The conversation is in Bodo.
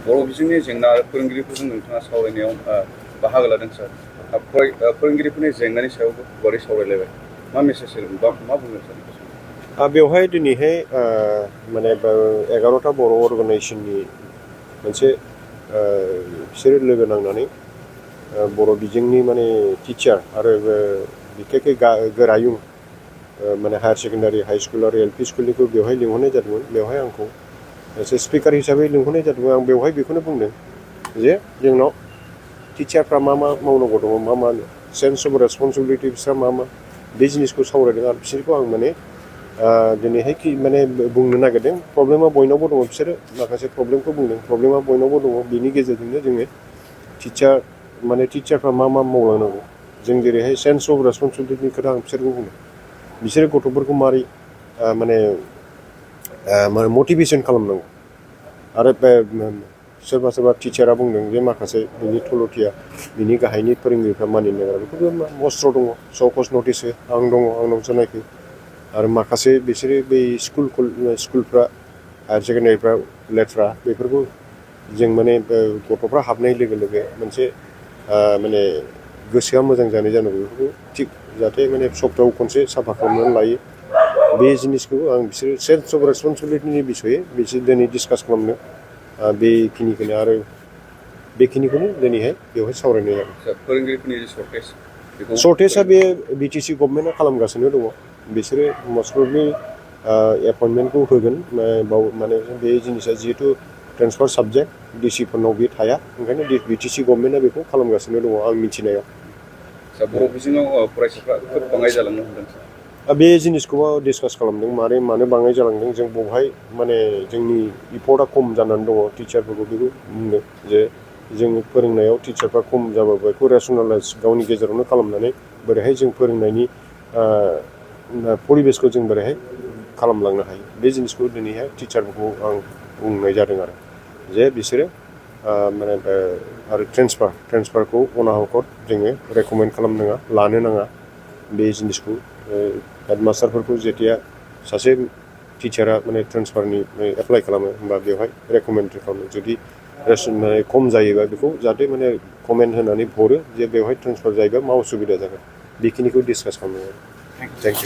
बर' बिजोंनि जेंना आरो फोरोंगिरिफोरजों नोंथाङा सावरायनायाव बाहागो लादों सार। फोरोंगिरिफोरनि जेंनानि सायाव गुवारै सावरायलायबाय। मा मेसेज होगोन बा मा बुंगोन सार? बेवहाय दिनैहाय माने 11टा बर' अर्गानाइजेसननि मोनसे बिसोरो लोगो नांनानै बर' बिजोंनि माने टिचार आरो बिखेखै गोरायुं माने हायार सेकेन्डारि हाई स्कुल आरो एल पि स्कुलनिखौ बेवहाय लिंहरनाय जादोंमोन। बेवहाय आंखौ एसे स्पिकार हिसाबै लिंहरनाय जादोंमोन। आं बेवहाय बेखौनो बुंदों जे जोंनाव टिचारफ्रा मा मा मावनांगौ दङ, मा मा सेन्स अफ रेसपन्सिबिलिटि बिस्रा मा मा बे जिनिसखौ सावरायदों आरो बिसोरखौ आं माने दिनैहाय माने बुंनो नागिरदों। प्रब्लेमा बयनावबो दङ, बिसोरो माखासे प्रब्लेमखौ बुंदों। प्रब्लेमा बयनावबो दङ, बिनि गेजेरजोंनो जोङो टिचारफ्रा मा मा मावलांनांगौ, जों जेरैहाय सेन्स अफ रेसपन्सिबिलिटिनि खोथा आं बिसोरखौ बुंदों। बिसोरो गथ'फोरखौ मारै माने मटिभेसन खालामनांगौ। आरो सोरबा सोरबा टिचारा बुंदों जे माखासे बिनि थल'थिया बिनि गाहायनि फोरोंगिरिफ्रा मानिनो नागिरा। बेफोरबो मस्त्र दङ, सकस नटिस हो, आं दङ, आंनाव जानायखौ। आरो माखासे बिसोरो बै स्कुलफ्रा हायार सेकेन्डारिफ्रा लेथ्रा, बेफोरखौ जों माने गथ'फ्रा हाबनाय लोगो लोगो मोनसे माने गोसोआ मोजां जानाय जानांगौ। बेफोरखौ थिग जाहाथे माने सप्तायाव खनसे साफा खालामनानै लायो। बे जिनिसखौ आं बिसोरो सेन्स अफ रेसपन्सिबिलिटिनि बिसयै बिसोर दिनै डिसकास खालामदों। बेखिनिखौनो आरो बेखिनिखौनो दिनैहाय बेवहाय सावरायनाय जादों। फोरोंगिरिफोरनि सर्टेजआ बे बिटिसि गभर्नमेन्टआ खालामगासिनो दङ। बिसोरो मस्ट प्रबेबलि एपइन्टमेन्टखौ होगोन। माने बे जिनिसा जिहेतु ट्रेन्सफार साबजेक्ट डिसिफोरनाव बे थाया, ओंखायनो बिटिसि गभर्नमेन्टआ बेखौ खालामगासिनो दङ आं मिथिनायाव। बर' बिजोङाव फरायसाफ्रा खोब बाङाय जालांनो हमदों। बे जिनिसखौ डिसकास खालामदों, मानो बाङाय जालांदों। जों बेवहाय माने जोंनि इफर्टआ खम जानानै दङ। टिचारफोरखौ बेखौ बुंदों जे जों फोरोंनायाव टिचारफ्रा खम जाबाबो बेखौ रेसनेलाइज गावनि गेजेरावनो खालामनानै बोरैहाय जों फोरोंनायनि परिबेसखौ जों बोरैहाय खालामलांनो हायो, बे जिनिसखौ दिनैहाय टिचारफोरखौ आं बुंनाय जादों आरो जे बिसोरो माने आरो ट्रेन्सफारखौ अनाहकट जोङो रेकमेन्ड खालामनाङा, लानो नाङा। बे जिनिसखौ हेडमास्टारफोरखौ जेथिया सासे टिचारा माने ट्रेन्सफारनि एप्लाइ खालामो होमबा बेवहाय रेकमेन्ड खालामो। जुदि खम जायोबा बेखौ जाहाथे माने कमेन्ट होनानै हरो जे बेवहाय ट्रेन्सफार जायोबा मा उसुबिदा जागोन, बेखिनिखौ डिसकास खालामो। Thank you.